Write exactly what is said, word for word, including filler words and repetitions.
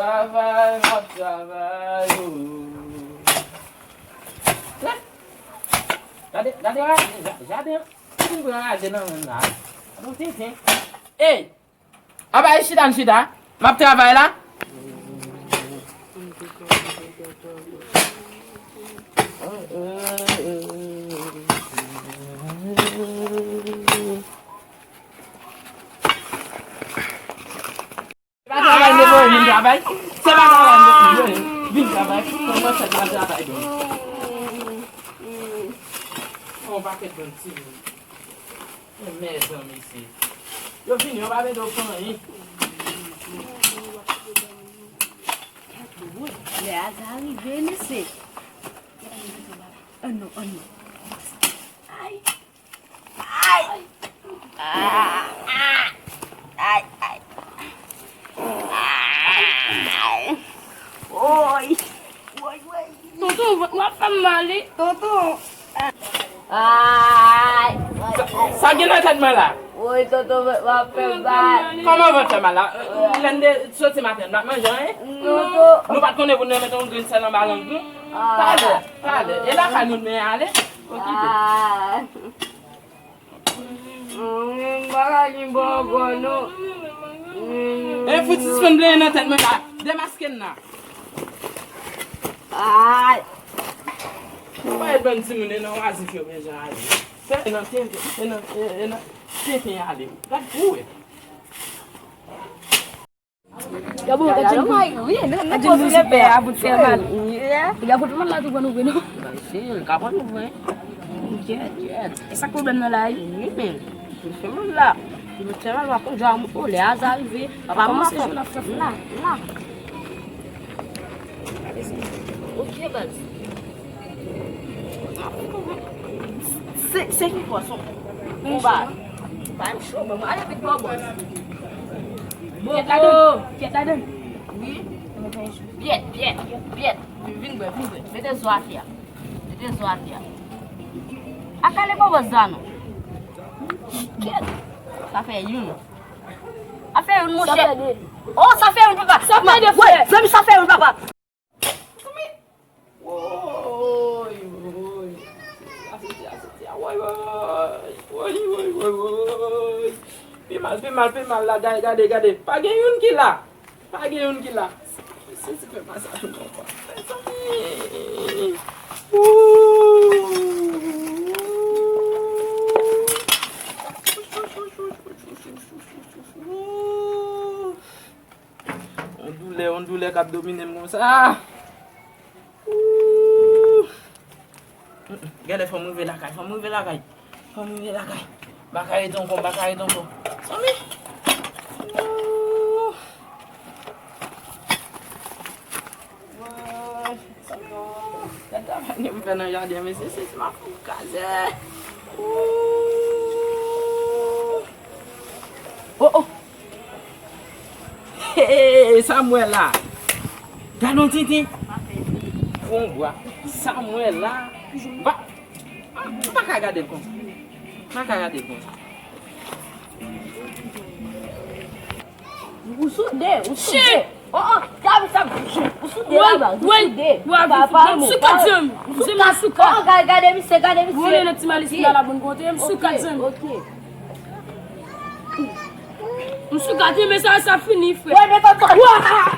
Travay, m ap travay, o. Gade, gade, gade, jaden an. Fin pran raje nan men m la. Gade yon tenten. Ey! Aba, e chita n chita. M ap travay la. Se pa travay m te voye vin travay. Se pa travay m te voye vin travay. Kòman fè m al travay, don? Yon pakèt bann timoun. Men mezanmi, se. Yo vini, yo pa mete w fè anyen. Lè a sa rive, mesye. Ann non, ann non. Ay. Ay. Ah, ah. Ay, ay. Ay. Woy. Woy, woy. Tonton, vant mwen ap fè m mal, wi. Tonton. Ay. Sa, sa gen nan tèt mwen la? Woy, tonton, vant mwen ap fè m mal. Kòman vant fè mal la? Lè n te soti maten, n pa t manje anyen? Non, tonton. Nou pa t konnen pou n te mete yon grenn sèl anba lang nou? Ah. Talè, talè. E lakay nou n men ale? Okipe. Ah. Mm, bagay li bon ankò, non. Mm. E fout sispann plenyen nan tèt mwen la. Demaske n la. Ay. Ou pa et bann timoun e nan wazif yo bezwen ale. Fè e nan tenten, e nan, e, e nan tenten ale. Gad pou wè. Gabo, gade nou. Gade nou, nou fè a bout fè mal. Gabo, tout moun la tou ban nou vre, non? Si, l ka ban nou vre. Kèt, kèt. E sa k pwoblèm nan la, wi? Wi, men. Tout fè mal la. Tout fè mal la, konn jan, o, lè a sa rive. Papa, kòman se jou n ap fè la? La. Ok, baz. Se, se ki pwason? Konba. Pa m cho, ban m ale vit bò bòs. Pyèt ladann. Pyèt ladann. Wi. Pyèt, pyèt, pyèt. Vin, vin bwè, vin bwè. Mete zo atè a. Mete zo atè a. A kale bò bòs sa non. Pyèt. Sa fè youn. Sa fè youn, monchè. Sa fè de. Oh, sa fè youn, papa. Sa fè de, frè. Zanmi, sa fè youn, papa. Woy, woy. Asoti, asoti, woy, woy. Woy, woy, woy, woy. Pi mal, pi mal, pi mal la, gade, gade, gade. Pa gen youn ki la. Pa gen youn ki la. Se ti fè masaj mwen pran. Mezanmi. Ooh. Yon doulè, yon doulè k ap domine m konsa. Ooh. Gade, fò m rive lakay, fò m rive lakay. Fò m rive lakay. M pa ka rete ankò, m pa ka rete ankò. Zanmi. Ooh. Woy, zanmi, ooh. Gade travay m fè nan jaden, mesye, se, se m ap fè m kraze. Ooh. Oh, oh. Hey, sa m wè la? Gade yon tenten. Fon bwa. Sa m wè la? M pa, m pa ka gade l konsa. M pa ka gade l konsa. Ou sou de, ou sou de. Oh, oh, gade sa, ou sou de la, baz, ou sou de. Papa, m sou kat, zanmi. M sou kat. Oh, gade, gade misye, gade misye. Mwen nan ti malis la, la bonn kote, m sou kat, zanmi. Ok. M sou gate, men sa, sa fini, frè. Wè, men papa. Wa!